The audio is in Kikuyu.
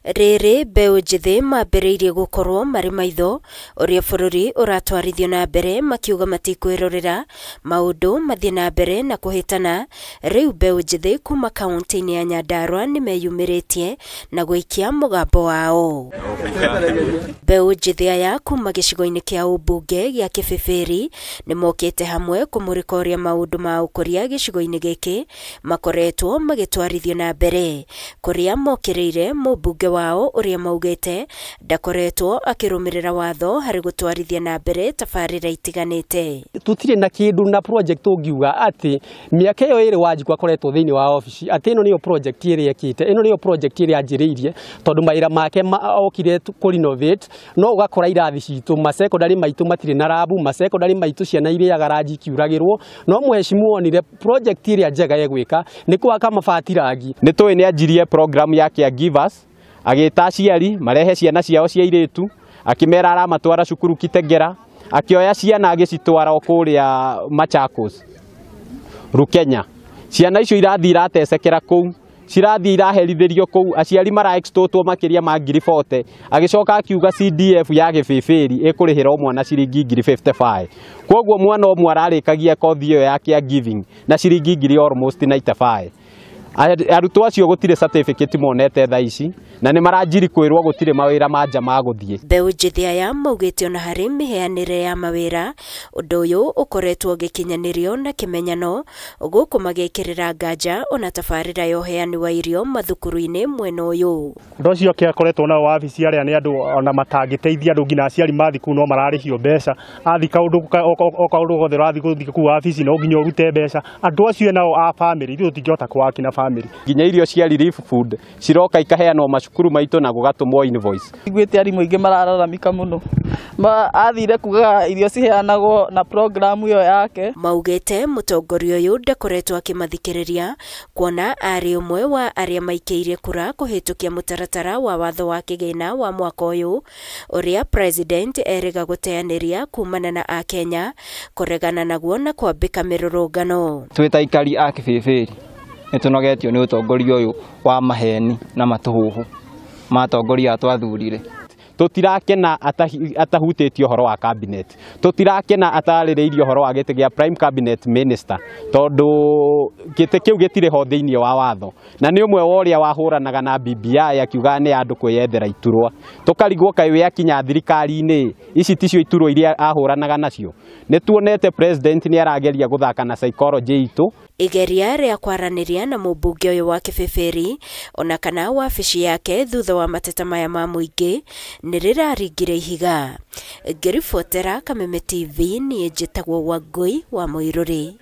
Rĩrĩ mbeũ njĩthĩ mambĩrĩirie gũkorwo marĩ maitho ũrĩa bũrũri ũratwarithio na mbere, makiuga matikwĩrorera maũndũ mathiĩ na mbere na kũhĩtana. Rĩu mbeũ njĩthĩ kuma kaunti-inĩ ya Nyandarua nĩmeyumĩrĩtie na gũikia mũgambo wao. Mbeũ njĩthĩ aya kuma gĩcigo-inĩ kĩa ũmbunge gĩa Kĩbĩbĩri nĩmokĩte hamwe kũmũrĩka ũrĩa maũndũ ma ũkũria gĩcigo-inĩ gĩkĩ makoretwo magĩtwarithio na mbere, kũrĩa mokĩrĩire mũmbunge wao ũrĩa maugĩte ndakoretwo akĩrũmĩrĩra watho harĩ gũtwarithia na mbere tabarĩra itiganĩte. Tũtirĩ na kĩndũ na project ũngiuga atĩ mĩaka ĩyo ĩrĩ Wanjikũ akoretwo thĩinĩ wa obici atĩ ĩno nĩyo project ĩrĩa ĩkĩte, ĩno nĩyo project ĩrĩa anjĩrĩirie, tondũ mawĩra make okire kũ renovate, no ũgakora irathi citũ masekondari maitũ matirĩ na rabu, masekondari maitũ ciana irĩaga ranji ikiuragĩrwo, no mheshimiwa onire project ĩrĩa njega egwĩka nĩ gwaka mabati rangi. Nĩ tũĩ nĩ anjirie program ya caregivers, agĩta aciari marehe ciana ciao cia irĩtu, akĩmera aramatwara cukuru Kitegera, akĩoya ciana agĩcitwara o kũrĩa Machakos, Rukenya. Ciana icio irathiĩ iratecekera kũu, cirathiĩ iraherithĩrio kũu, aciari mara extortwo makĩria ma 40,000. Agĩcoka akiuga CDF ya Gĩbĩbĩri ĩkũrĩhĩra o mwana ciringi 55,000. Koguo mwana ũmwe ararĩkagia kothi ĩyo ya caregiving na ciringi ngiri almost 95. Arutwo acio gũtirĩ certificate monete thaa ici na nĩ maranjiri kwĩrwo gũtirĩ mawĩra ma nja ma gũthiĩ. Mbeũ njĩthĩ aya maugĩte ona harĩ mĩheanĩre ya mawĩra, ũndũ ũyũ ũkoretwo ũgĩkinyanĩrio na kĩmenyano, gũkũ magĩkĩrĩra nganja ona tabarĩra ya ũheani wa irio mathukuru-inĩ mwena ũyũ. Ũndũ ũcio ũngĩ akoretwo nao wabici arĩa nĩ andũ ona matangĩteithia andũ, nginya aciari mathiĩ kũu no mararĩhio mbeca, athiĩ kaũndũ o kaũndũ gothe ũrathiĩ gũthiĩ kũu wabici no nginya ũrute mbeca. Andũ acio nao a famĩlĩ, ithuĩ tũtingĩhota kũwaki na famĩlĩ. Nginya irio cia relief food ciroka ikaheanwo macukuru maitũ na gũgatũmwo invoice. Iguĩte arimũ aingĩ marararamika mũno, athire kugaga irio ciheanagwo na program ĩyo yake. Maugĩte mũtongoria ũyũ ndakoretwo akĩmathikĩrĩria, kuona arĩ ũmwe wa arĩa maikĩirie kura kũhĩtũkia mũtaratara wa watho wa kĩgĩna wa mwaka ũyũ, ũrĩa president erĩga gũteanĩria kumana na akenya kũregana naguo na kwambĩka mĩrũrũngano. Twĩ ta aikari a Kĩbĩbĩri nĩ tũnogetio nĩ ũtongoria ũyũ wa maheni na matũhũhũ ma atongoria aya twathurire. Tũtirakena atahutĩtie ũhoro wa cabinet, tũtirakena atarĩrĩirie ũhoro wa gĩtĩ gĩa prime cabinet minister, tondũ gĩtĩ kĩu gĩtirĩ ho thĩinĩ wa watho, na nĩ ũmwe wa ũrĩa wahũranaga na BBI akiuga nĩ andũ kwĩyethera iturwa. Tũkarigwo kaĩ we akinya thirikari-inĩ ici ticio iturwa iria ahũranaga nacio. Nĩ tuonete president nĩ arageria gũthaka na psychology itũ. Igeria rĩa kwaranĩria na mũmbunge ũyũ wa Kĩbĩbĩri ona kana wabici yake thutha wa mateta maya ma mũingĩ nĩ rĩraringire ihiga. Ngĩribotera Kameme TV, niĩ njĩtagwo Wangũi wa Mũirũrĩ.